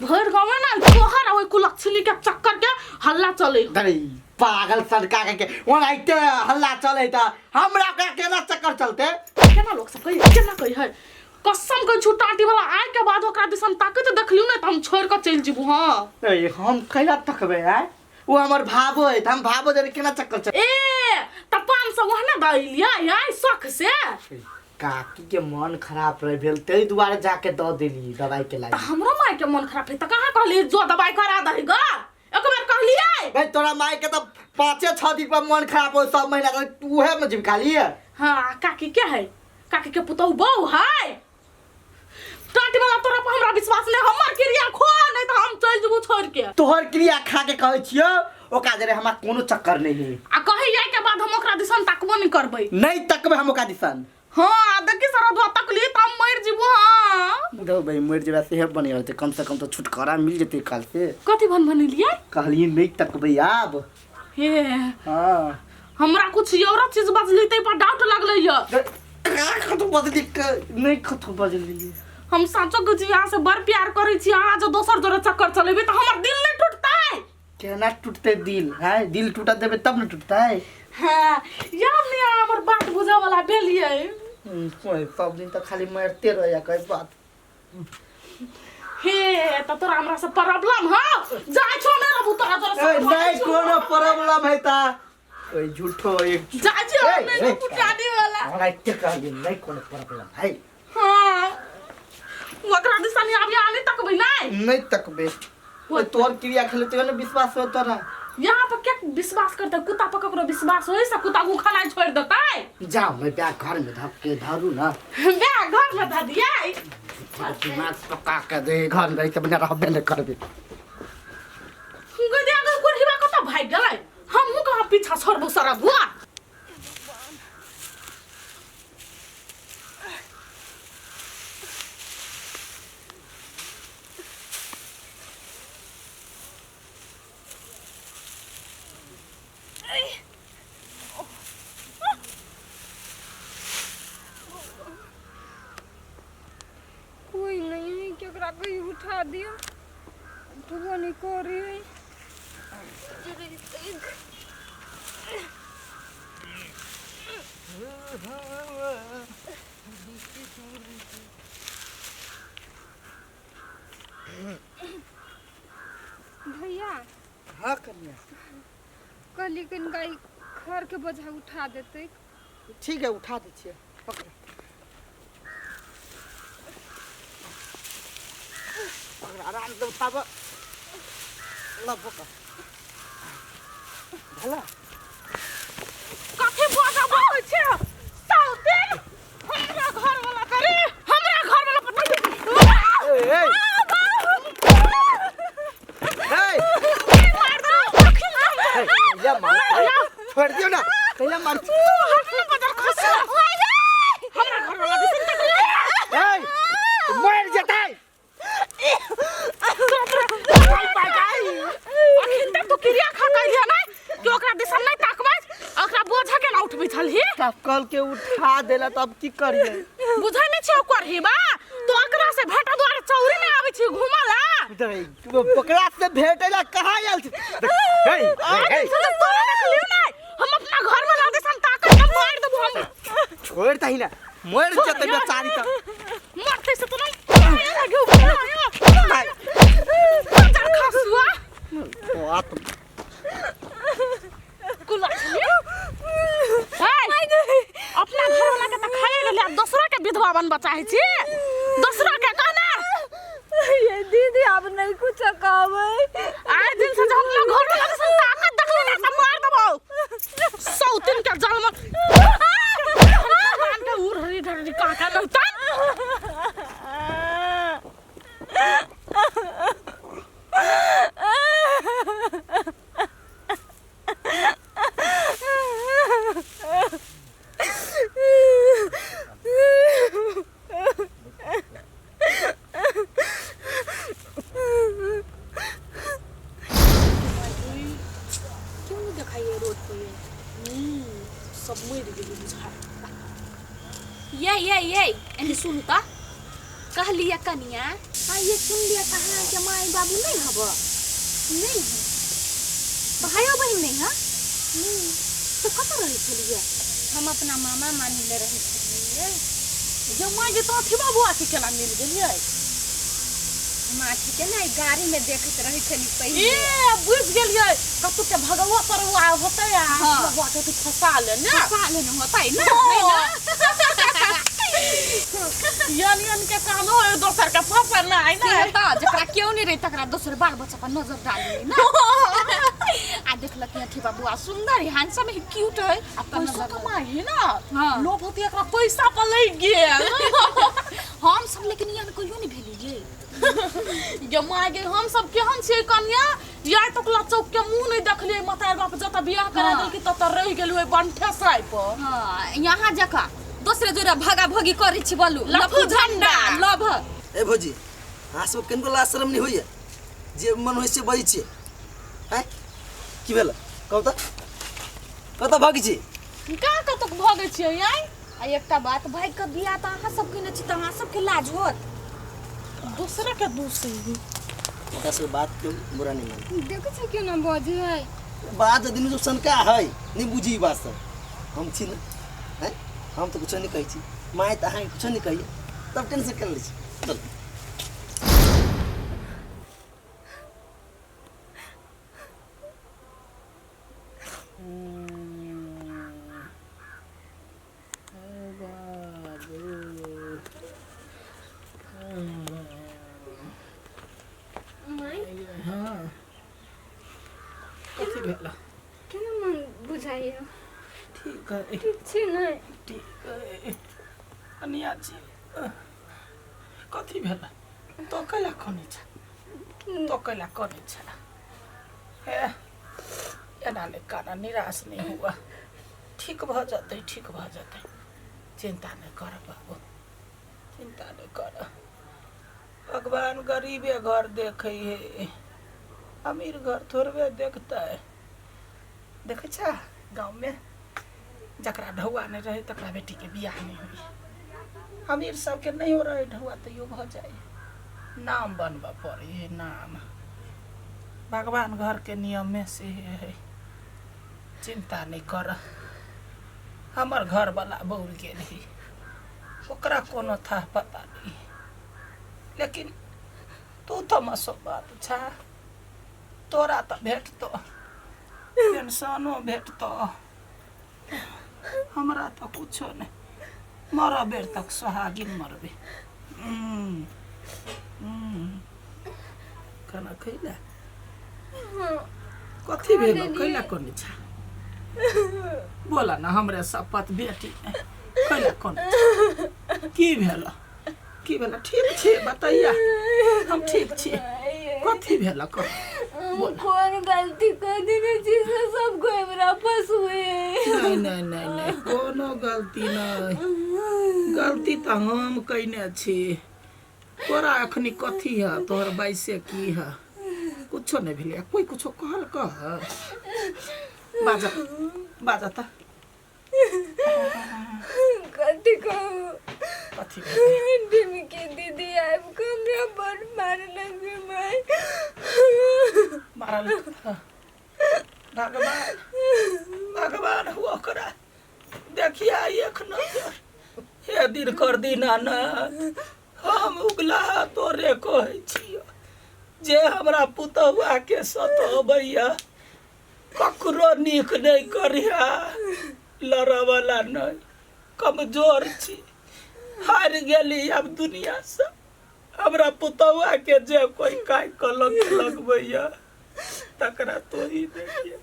भरि गाँव में ना तोहर आ ओहि कुलक्षणी के चक्कर के हल्ला चले अरे पागल सड़का के ओनाहिते हल्ला चले त हमरा के केना चक्कर चलते। केना लोक सब कही, केना कही है? कसम के छू, टाटी वाला आय के बाद ओकरा दिसन ताकत देखलियो ने त हम छोड़ के चलि जेबू। हां ए हम कैला तकबे आय? वो हमर भाबो है त हम भाबो जरे केना चक्कर चल। ए त 500 ओहने दैलियै आय शौक से। काकी के मन खराब रहे भेल ताहि दुआरे जाके दऽ देली दवाई के त लागि। हमरो माय के मन खराब है त कहाँ कहली जो दवाई करा दही ग? एक बेर कहलियै? भाई तोरा माय के तऽ 5-6 दिन पर मन खराब हो सब महीना के उहे में जिम खाली है। हाँ काकी के है, काकी के पुतहु बहू है। टाटी वाला तोरा पर हमरा विश्वास नहीं, हमर क्रिया खो नहीं तो हम चल जेबू छोड़ के। तोहर क्रिया खा के कहै छियौ ओकरा जरे हमरा कोनो चक्कर नहीं है। आ कहे जाय के बाद हम ओकरा दिसन तकबो नहीं करबै। नहीं तकबै हम ओकरा दिसन। हाँ देखी सरदुआ तकली त हम मर जेबू। हाँ दो भाई मर जेबा से बनी रहते, कम से कम तो छुटकारा मिल जेते काल से। कथी भन भनिलियै? कहलिए नहीं तकबै आब। हे हाँ हमरा कुछ और चीज बजली तै पर डाउट लगलै य। का कथु बजली? नहीं कथु बजली। हम साँचो के छी अहाँ से बड़ प्यार करै छी, अहाँ जो दोसर जोरे चक्कर चलेबै त हमर दिल नहीं टूटतै। केना टूटते दिल है? दिल टूटा देबे तब न टूटतै। हाँ याद नहीं हमर बात बुझे वाला भेलियै। कोई सब दिन तऽ खाली मारते रहैया कई बात। हे त तोरा हमरा से प्रॉब्लम ह? जाय छो ने रहबू तोरा तोरा ए, नहीं कोनो प्रॉब्लम है ता ओए झूठो एक जाय छो ए, नहीं ए, पुटानी वाला। हमरा एते कहलियै नहीं कोनो प्रॉब्लम है। हाँ ओकरा दिसन आबि आने तकबै नहीं। नहीं तकबे। ओए तोर क्रिया खेले तो ने विश्वास हो तोरा। यहाँ पर क्या विश्वास करते? कुत्ता पर ककरो विश्वास होय से कुत्ता को खाना छोड़ देतै। जाओ मैं ब्याह घर में धक के धरू ना। ब्याह घर में धर दियै। दिमाग पका के दे घर में तो बना रहबे नहीं करबे। गदिया के कोढ़िबा कतऽ भागि गेलै? हमहूँ कहाँ पीछा छोड़बो सारा बुआ। कोई नहीं है केकरा कोई उठा दियो, उठबो नहीं करे है। भैया हाँ कन्या कहली कि गाय खर के बोझा उठा देते। ठीक है उठा दै छियै, पकड़ पकड़ आराम से उठाब ल पकड़ भला। कथी बोझा बोलै छै साउतिन? हमरा घर वाला करे, हमरा घर वाला पता नहीं। ए, ए, ए, मार दो अखिल ए, कैला मार छोड़ दियो ना कैला मार। हमरा घर वाला दिसन तक ए मर जतै। अखिल तक तू क्रिया खा कहिया ना कि ओकरा दिसन नहीं ताकबै, ओकरा बोझा के ना उठबै छलही? तब कल के उठा देला तब की करिए? बुझै नहीं छै ओकर हिबा तो ओकरा से भेट दुआरे चौरी में आबै छी घुमला। ओकरा से भेटेला कहाँ आयल छी? ए, ए, ए, तोरा देखलियो नहीं, हम अपना घर में ला दिसन ताकत के मार देबो हम। छोड़ दही ना मर जतै बेचारी त। मरते से तो नहीं लगे खसुआ बात कुलक्षणी। अपना घर वाला के त खाए गेलै, आब दोसरा के विधवा बनबऽ चाहै छी? दोसरा के कहना ये दीदी अब नहीं कुछ कहबै। आइ दिन से जब अपना घर वाला के संग ताकत देखली ना त मार देबौ सौतिन के जलम मान के उड़ हरी धरी काका नौता। क्यों नहीं देखाइए रोड पे ये सब मरि गेलै बुझाय। ये ये ये एने सुनू त कहलिए कनिया आ ये सुन लिया कहाँ के माई बाबू नहीं हब नहीं है भाइयो बहिन नहीं है नहीं तो कतऽ रहै छलियै हम अपना मामा मामी ले रहै छलियै जे माय गे तो अथी बौआ के केना मिल गेलियै माँ के ने गाड़ी में देखैत रहै छली पहिले ए बुझ गेलियै कतौ के भगवा पर होतै आ हाँ। बौआ के तू फंसा ले ने फंसा लेने होतै ने हाँ। है ना यन यन के काम हो दोसर के फंसना है से ने तऽ जकरा केओ नहि रहै तकरा दोसर बाल बच्चा पर नजर डाली ना आ देखलक कि अथी बबुआ सुंदर है हैंडसम है क्यूट है आ पैसा कमाई है ना हाँ। लोभ होती एकरा पैसा पर लग गेल हम सब लेकिन एहन कहियो नहि भेलियै गे माय गे हम सब केहन छियै कन्या या तक ला चौक के मुंह नहीं देखलियै मतार बाप जतऽ बियाह करा हाँ। देलकी ततऽ रहि गेलियै बंठे साइ पर हाँ यहाँ जकाँ दोसरे जोड़ा भागा भगी करै छी बोलू लफू झंडा। लभ ए भौजी अहाँ सब कनिको लाज शरम नहि होइए जे मन होइ से बजै छियै आँय की भेल कहू तऽ कतऽ भागै छी का कतऽ भगै छियै आइ आ एकटा बात भाई के बियाह तऽ अहाँ सब केने छी तऽ अहाँ सबके लाज होत दूसरा के दूसरी ओकरा सब बात के बुरा नहीं मान देखै छै केना बजै है बात दिन सब सनका है नहीं बुझी ई बात सब हम छी ने हैं हम तऽ कुछो नहीं कहै छी माय तऽ अहाँके कुछो नहीं कहिए तब टेंशन कर लै छी चल माय हाँ कथी भेल केना मन बुझाइए ठीक है ठीक छी ने ठीक है कनिया जी कथी भेल तो कैला कनै छ तो कैला कनै छ हे एना नहि काना निराश नहि हुआ ठीक भऽ जेतै ठीक भऽ जेतै चिन्ता नहि कर बाबू चिन्ता नहि कर भगवान गरीबे घर देखै है अमीर घर थोड़बे देखतै देखै छ गाँवमे जकरा ढौआ नहि रहै तकरा बेटीके बियाह नहि होइ अमीर सबके नहि हो रहै ढौआ तैयो भऽ जाइ नाम बनबऽ पड़ै है नाम भगवान घरके नियमे से है चिन्ता नहि कर हमर घरवला बौर गेल है ओकरा कोनो थाह पता नहि लेकिन तू तऽ मसो बात छा तोरा तऽ भेटतो पेंशनो भेटतो हमरा तऽ कुछो नहि मरऽ बेर तक सोहागिन मरबे हम्म, हम्म। खाना खैला कथी भेल कैला कोन छा बोला ना हमरे शपथ बेटी कैला कोन छा? की भेल की भेल ठीक छी बतैया हम ठीक छी कथी भेल कह हम कोन गलती कर देने छी से सब कोई हमरा फंसुए नहीं नहीं नहीं नहीं कोनो गलती नहीं गलती तऽ हम कयने छी तोरा अखनी कथी है तोहर बाइसे की है कुछो नहीं भेलै कोई कुछो कहल कह बाजा बाजा तऽ कथी कहू कथी भेलै डिमकी दीदी आबि कऽ हमरा बड़ मारलक माय मारल भगवान भगवान हुआ ओकरा देखिया एक नजर हे दिन कर दीनानाथ हम उगला तोरे कहै छियौ जे हमरा पुतहुआ के सतबैया ककरो नीक नहि करिहा लड़ऽवला नहि कमजोर छी हारि गेली आब दुनियासँ हमरा पुतहुआ के जे कोई काय कलंक लगबैया तकरा तोही देखिए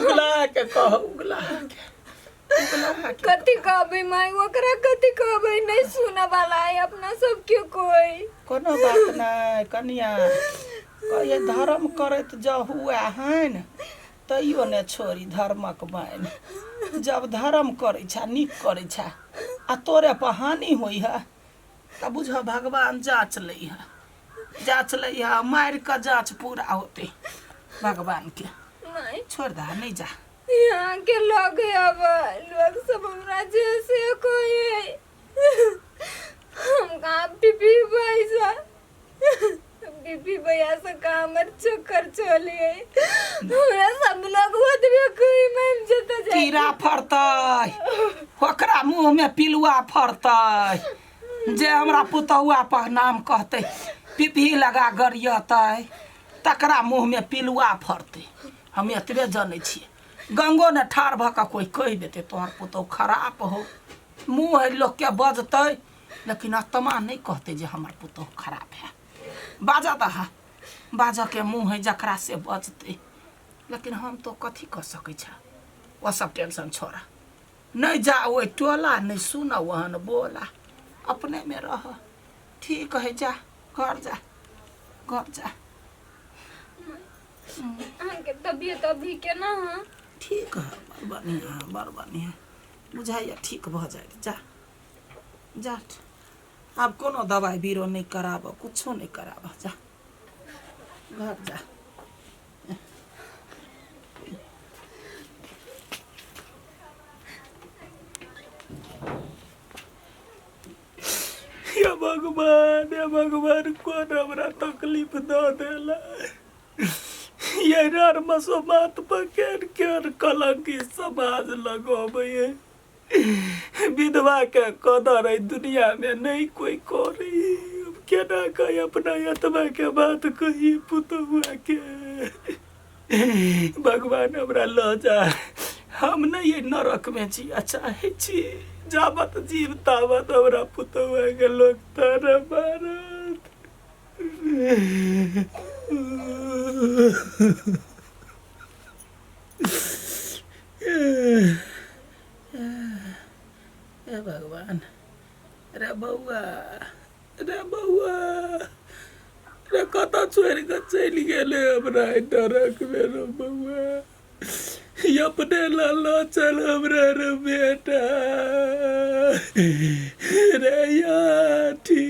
उगला के कह उगला के उगला के कथी कहबै माय ओकरा कथी कहबै नहीं सुनऽ वाला है अपना सबके कोई कोनो बात नहि कनिया कहिए धर्म करैत जँ हुए हन तैयो ने छोड़ी धर्मक बाइन जब धर्म करै छा नीक करै छा आ तोरे पर हानि होइ है तऽ बुझ भगवान जाँच लै है जाँच लै है मारि कऽ जाँच पूरा होतै भगवान के माय छोड़ दह नहीं जा यहाँ के लोग अब लोग सब हमरा जैसे कोई है हम कहाँ पी पी पैसा बीपी भैया से का हमर चक्कर चली हमरा सब लोग ओतबे कोई में जता जाए। कीड़ा फड़तै, ओकरा मुँह में पिलुआ फड़तै, जे हमरा पुतहुआ पर नाम कहतै पिपही लगा गरियतै तकरा मुँह में पिलुआ फड़तै। हम एतबे जनै छियै। गंगो ने ठाढ़ भऽ कऽ कोइ कहि देतै तोहर पुतहु खराब हो, मुँह है लोकके बजतै लेकिन आत्मा नहि कहतै जे हमर पुतहु खराब है। बाजऽ दहा, बाजऽके मुँह है जकरा से बजतै, लेकिन हम तो कथी कऽ सकै छा। ओ सब टेंशन छोड़ा, नहि जा ओहि टोला, नहि सुन ओहन बोला, अपने में रह। ठीक है, जा घर जा, घर जा। अहाँके तबियत अभी केना है? ठीक है, बड़ बढ़िआँ है, बड़ बढ़िआँ बुझाइए, ठीक भऽ जायत। जा जा, आब कोनो दवाइ बीरो नहि कराबऽ, कुछो नहि कराबऽ, जा घर जा। हे भगवान, हे भगवान, कोन हमरा तकलीफ दऽ देला? ये नर मसोमात पकड़ के कलंकी समाज लगबै। विधवा के कदर एहि दुनिया में नहीं कोई करे। अब केना कही अपना आत्मा के बात कही पुतहुआ के? भगवान हमरा लऽ जा, हम नहीं एहि नरक में जिया चाहे छी। जाबत जीव ताबत हमरा पुतहुआ के लोग ताना मारत। हे भगवान, रे बौआ, रे बौआ, रे कतऽ छोड़ि कऽ चलि गेलै हमरा एहि नरकमे रे बौआ? ई अपने लऽ लऽ चल हमरा रे बेटा रे याठी।